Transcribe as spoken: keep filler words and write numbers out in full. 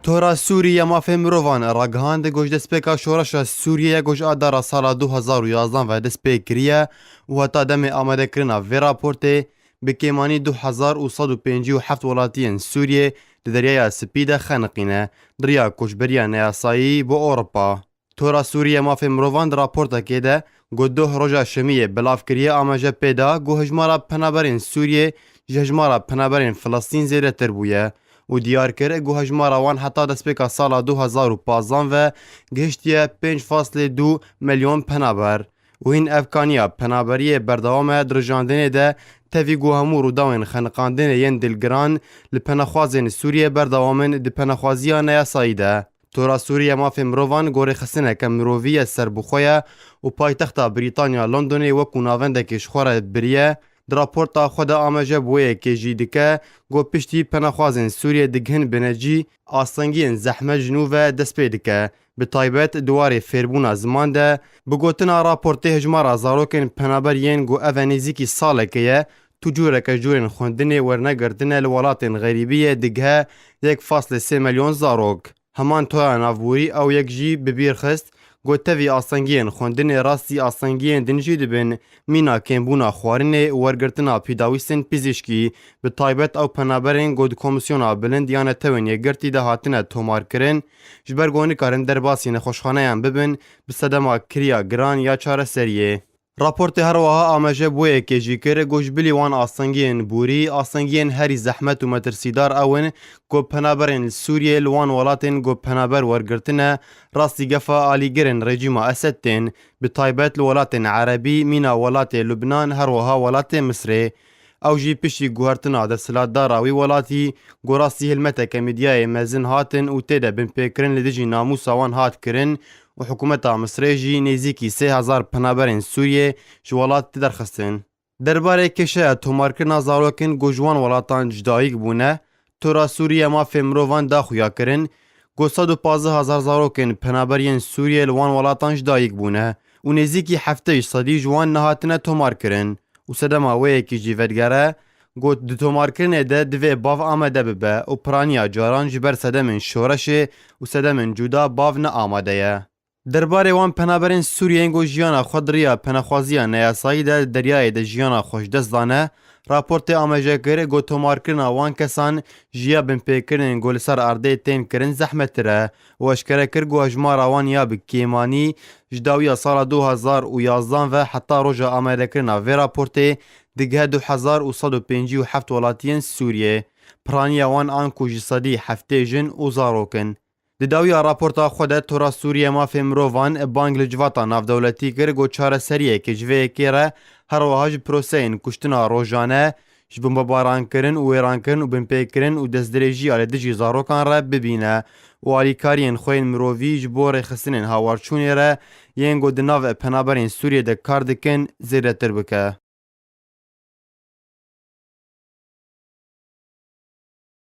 Tora Sûrî ya Mafê Mirovan ragihand, ku ji destpêka şoreşa Sûriyê ya ku ji adara sala du hezar û yazdan ve dest pê kiriye û heta demê amadekirina vê raportê bi kêmanî du hezar û sed û pêncî û heft welatiyên Sûriyê di Deryaya Spî de xeniqîne, di riya koçberiya neyasayî bo Ewropa. Tora Sûrî ya Mafê Mirovan di raportekê de ku doh roja Şemiyê belav kiriye, amaje pê da ku hejmara penaberên Sûriyê ji hejmara penaberên Filistîn zêdetir bûye û diyar kir ku hejmara wan heta destpêka sala du hezar û pazdan ve gihiştiye pênc faslê du milyon penaber û hîn ev kaniya penaberiyê berdewam e di rijandinê de, tevî ku hemû rûdawên xeniqandinê yên dilgiran li penexwazên Sûriyê berdewam in di penexwaziya neyasayî de. Tora Sûrî ya Mafê Mirovan, ku rêxistineke mirovî ye serbixwe ye û paytexta Brîtanya Londonê wekû navendekê ji xwe re biriye, di raporta xwe de amaje bi wê yekê jî dike, ku piştî penexwazên Sûriyê digihin binecî, astengiyên zehmet ji nû ve dest pê dike. Bi taybet di warê fêrbûna ziman de, bi gotina raportê hejmara zarokên penaber yên ku ev e nêzîkî salekê ye, tu cureke ji curên xwendinê wernegirtine li welatên xerîbiyê digihe yek faslê sê milyon zarok. Heman toya navborî ew yek jî bi bîr xist, ku tevî astengiyên xwendinê rastî astengiyên din jî dibin, mîna kêmbûna xwarinê û wergirtina pêdawîstên pizîşkî, bi taybet ew penaberên ku di Komîsyona Bilind ya Netewên Yekgirtî de hatine tomarkirin, ji ber ku nikarin derbasî nexweşxaneyan bibin, bi sedema kiriya giran ya çareseriyê. Raportê her wiha amaje bi wê yekê jî kir, ku ji bilî wan astengiyên borî, astengiyên herî zehmet û metirsîdar ew in, ku penaberên li Sûriyê li wan welatên ku penaber wergirtine, rastî gefa alîgirên rejîma Esed tên, bi taybet li welatên erebî, mîna welatê Lubnan, her wiha welatê Misrê. Ew jî piştî guhertina desthilatdara wî welatî, ku rastî hilmeteke medyayê mezin hatin û tê de binpêkirin li dijî namûsa wan hat kirin û hikûmeta Misrê jî nêzîkî sê hezar penaberên Sûriyê ji welat derxistin. Derbarê kêşeya tomarkirina zarokên ku ji wan welatan ji dayik bûne, Tora Sûrî ya Mafê Mirovan da xuyakirin, ku sed û pazdeh hezar zarokên penaber yên Sûriyê li wan welatan ji dayik bûne û nêzîkî heftê ji sedî ji wan nehatine tomarkirin û sedema wê yekê jî vedigere, got, di tomarkirinê de divê bav amade bibe û piraniya caran ji ber sedemên şoreşê û sedemên cuda bav ne amade ye. Derbarê wan penaberên Sûriyeyên ku jiyana xwe di riya penexwaziya neyasayî de di deryayê de jiyana xwe ji dest dane, raportê amaje kir ku tomarkirina wan kesan ji ya binpêkirinên ku li ser erdê tên kirin zehmettir e û eşkere kir ku hejmara wan ya bi kêmanî ji dawiya sala du hezar û yazdan ve heta roja amadekirina vê raportê digihe du hezar û sed û pêncî û heft welatiyên Sûriyê. Piraniya wan anku ji sedî heftê jin û zarok in. Di dawiya raporta xwe de Tora Sûriye Mafê Mirovan bang li civata navdewletî kir ku çareseriyeke ji vê yekê re her wiha ji proseyên kuştina rojane, ji bombebarankirin û wêrankirin û binpêkirin û destdirêjiya li dijî zarokan re bibîne û alîkariyên xwe yên mirovî ji bo rêxistinên hawarçûnê re yên ku di nav penaberên Sûriyê de kar dikin zêdetir bike.